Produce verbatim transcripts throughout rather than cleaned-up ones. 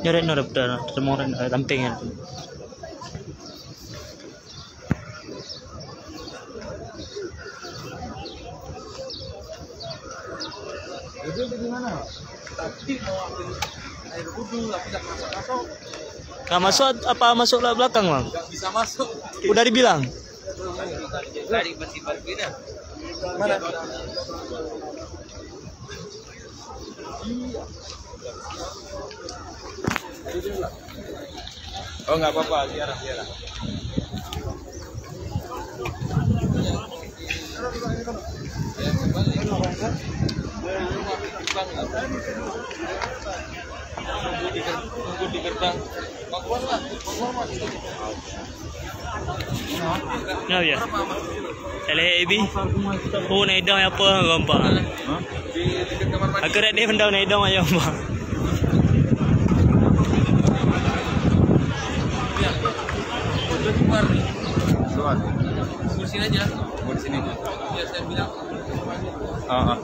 Nyoret no daftar, semua orang, eh, samping ya. Nggak masuk apa masuk lewat belakang, Bang? Nggak bisa masuk. Udah dibilang. Mana? Oh, nggak apa-apa, ziarah, ziarah. Tunggu di ger-, tunggu di gerbang. Kenapa ya? L A A B. Oh, naik dong apa, gampang. Aku dah ni benda naik dong aja, gampang. Keluar. Di sini aja. Oh, di sini. Biar saya bilang. Ah, ah.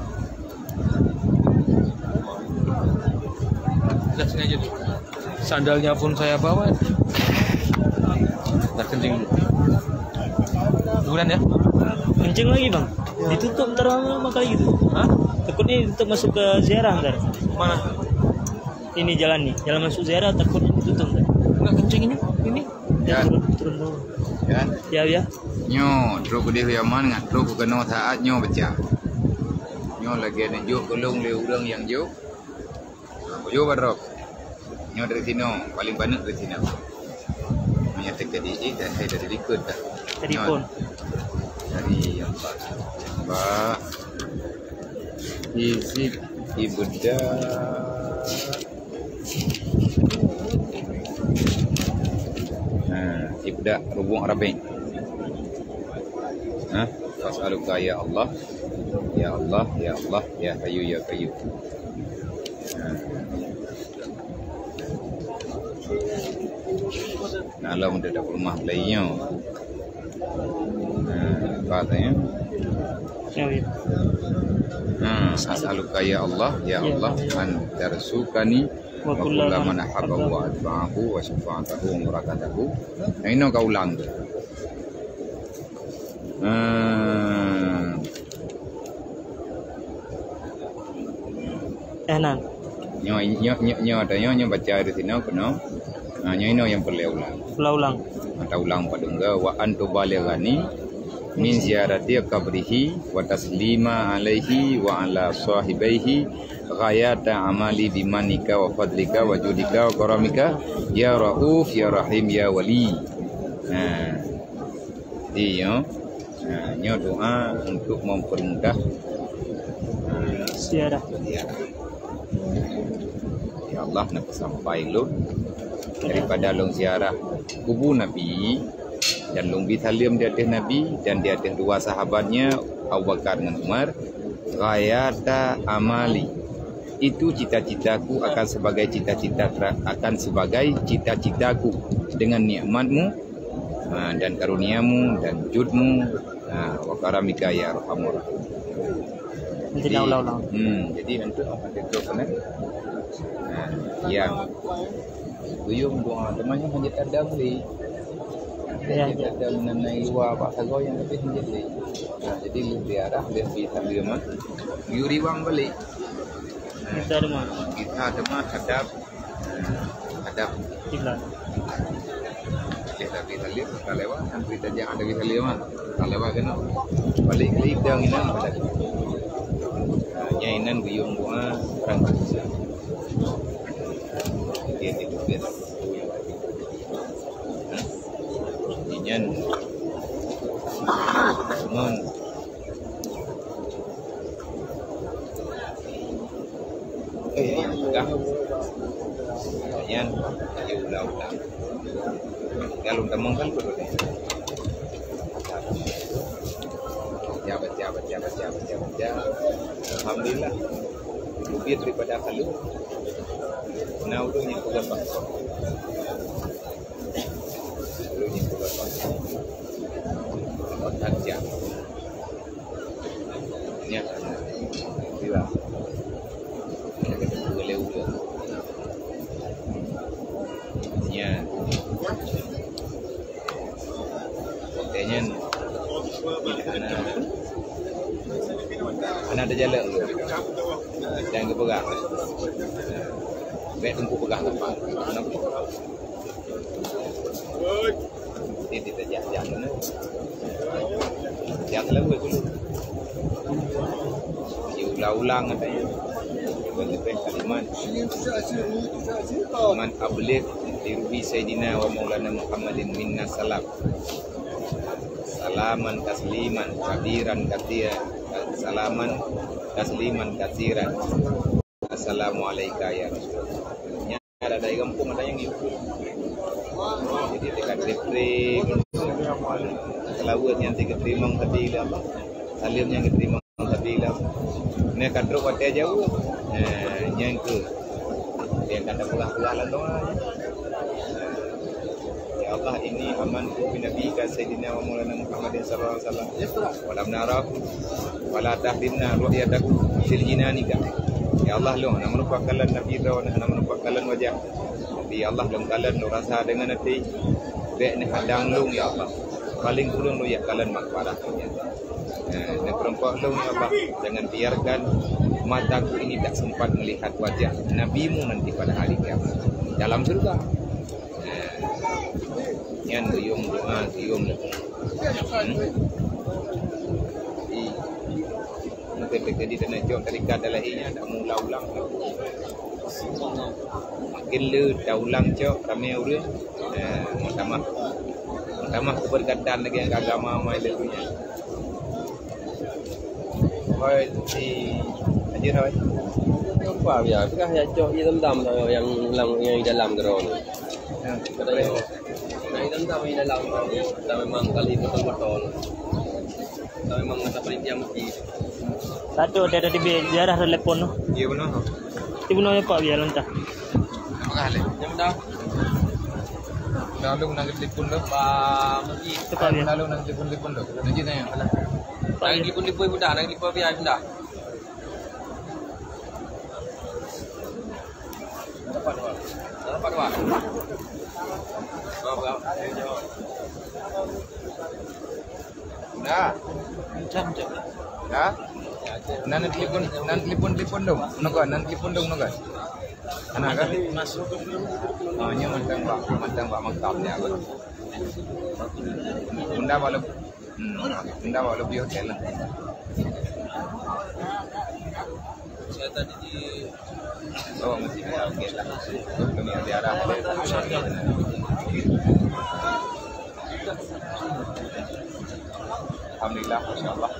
Sudah, sini aja dulu. Sandalnya pun saya bawa. Ntar kencing dulu. Duluan ya. Kencing lagi, Bang. Ditutup ntar lama-lama kali gitu. Hah? Takutnya ditutup masuk ke ziarah ntar. Mana? Ini jalan nih, jalan masuk ziarah takutnya ditutup ntar. Enggak kencing ini, ini. Ya. Turun, turun dulu. Ya. Ya, ya. Nyoe, trok keudeh Yaman ngat trok keunoe saat nyoe baca. Nyoe lagèe neujok keu lôn lé ureueng nyang jok. Bujur barok. Nyoe dari sinoe, paling banyak dari sinoe. Meunyo teuka di, eh, dari, dari likot dah. Dari nyoe. Pon. Dari yang ba-, yang ba-, isi ibadah. Ha, ibadah rubung Arabic. Ha, fas'aluka ya Allah, ya Allah, ya Allah, ya Hayyu ya Qayyum. Nah, lom deuh dapur rumah belainyo. Nah, apa katanya? Ya, ya. Nah, as'aluka ya Allah, ya Allah, an tarsukani wa kulla man ahabbahu wa atba'ahu wa syafa'atahu wa murakatahu. Nah, ino ka ulang tu. Hmm. Eh, nan. Nyoe, nyoe, nyoe, nyoe, nyoe, nyoe baca di sinoe keunoe. Ha, nyoe inoe nyang peureulèe ulang. Ulang-ulang. Ha, ta ulang padum ga, wa an tubalighani min ziyarati qabrihi wa taslima alaihi wa ala sahibaihi ghayata amali bimanika wa fadlika wa judika wa karamika ya Rauf ya Rahim ya Wali. Nah. Jadi, ya, nah, nyoe doa untuk mempermudah, nah, ziarah. Ziarah. Ya Allah, na peusampai lôn daripada lôn ziarah kubu Nabi dan lôn bi saleuem di ateueh Nabi dan di ateueh dua sahabatnya Abu Bakar ngon Umar, ghayata amali. Itu cita-citaku akan sebagai cita-cita tera-, akan sebagai cita-citaku dengan nikmat-Mu, ha, dan karunia-Mu dan jud-Mu, ha, wa karamika ya arhamar rahimin. Nanti jadi, dah ulang-ulang. Hmm, jadi untuk apa dia tu kena? Ha, yang Guyong doa, teuma nyan hana tadam lé. Ya, hana ya. Tadam nan nai luwa bak sagoe nyang leubeh hana lé. Nah, jadi lheueh ziarah, lheueh bi saleuem, yue riwang balek. Nah, kita teuma. Kita teuma hadap, hadap kiblat. Lheueh bi saleuem, ka lewat, kan kita jangan lagi saleuem, ah. Ka lewat keunoe. Balek kali kita nginan pada. Nah, nyan inan guyong doa orang Islam. Dia itu biasa. Nyan. Mon. Eh, yang pegang. Nyan, ayo ulang-ulang. Kalau teman kan betul ni. Baca, baca, baca, baca, baca, baca. Alhamdulillah. Lebih daripada kalau. Nah, udah yang pegang bak. Lalu ni pula pasang. Pasang siap. Ni akan. Bila. Dia kata dua lewu dia. Ada jalan tu. Jangan kepegang. Baik tunggu pegang tempat. Kenapa? Jadi kita jak-jak sana. Jak lewat dulu. Diulang-ulang katanya. Lebih kalimat. Man abligh li ruhi Sayyidina wa Maulana Muhammadin minna salam. Salaman tasliman katsiran katsira. Salaman tasliman katsiran. Assalamualaika ya Rasulullah. Nyan ada dari kampung ada yang ikut. Jadi dekat Depre, Kelawet yang tiga terima tadi lah. Salim yang diterima tadi lah. Ni kadruk watèe jauh. Nah, nyang ke. Dia kata pelah-pelah lah doa. Ya Allah, ini aman bi Nabi ka Sayyidina wa Maulana Muhammadin sallallahu alaihi wasallam. Wa lam nara wa la tahrimna ru'yatahu fil jinanika. Ya Allah, lôn hana meureumpok kalon Nabi droe, hana meureumpok kalon wajah Nabi. Ya Allah, lôn kalon, lôn rasa deungon até. Bèk neuhadang lôn, ya Allah. Paléng kureueng lôn jak kalon makbarah. Nah, neupeureumpok lôn, ya Allah. Jangan biarkan mataku ini tak sempat melihat wajah Nabimu nanti pada hari kiamat dalam surga. Nah, nyan geuyue doa, geuyue. Hmm? Di, mungkin jadi tanah jok tadi kata lahirnya tak mau ulang-ulang. Makin le taulang cok ramé ureueng. Eh, meutamah. Meutamah keubeurkatan lagèe agama mai le dunia. Hoi, si Haji Hoi. Apa biar? Peugah ya cok ié dam-dam nyang lam, nyang di dalam droe nyoe. Ya. Kata yo, nyang ié dam-dam di dalam, kita memang kali betul-betul. Kita memang kata panitia mesti. Satu ada, ada di ziarah telepon tu. Iya, benar. Di mana ya, Pak, biar lontar. Terima kasih. Yang dah. Dah lu nak telepon lu. Pak Muji. Itu, Pak, ya. Dah lu nak telepon, telepon lu. Nanti tanya. Pak, ya. Nak telepon, telepon pun dah. Nak telepon biar dah. Dapat dua. Dapat dua. Dah. Dah. Nan telepon, nan telepon, telepon dong. Noga, nan telepon dong, noga. Anak kan? Oh, nyoe mantong bak, mantong bak makam ni, apa? Bunda bak leb-, hmm, Bunda bak lebih hotel lah. Saya tadi di Oh, masih ada. Okey lah. Kami ada arah. Alhamdulillah, masya Allah.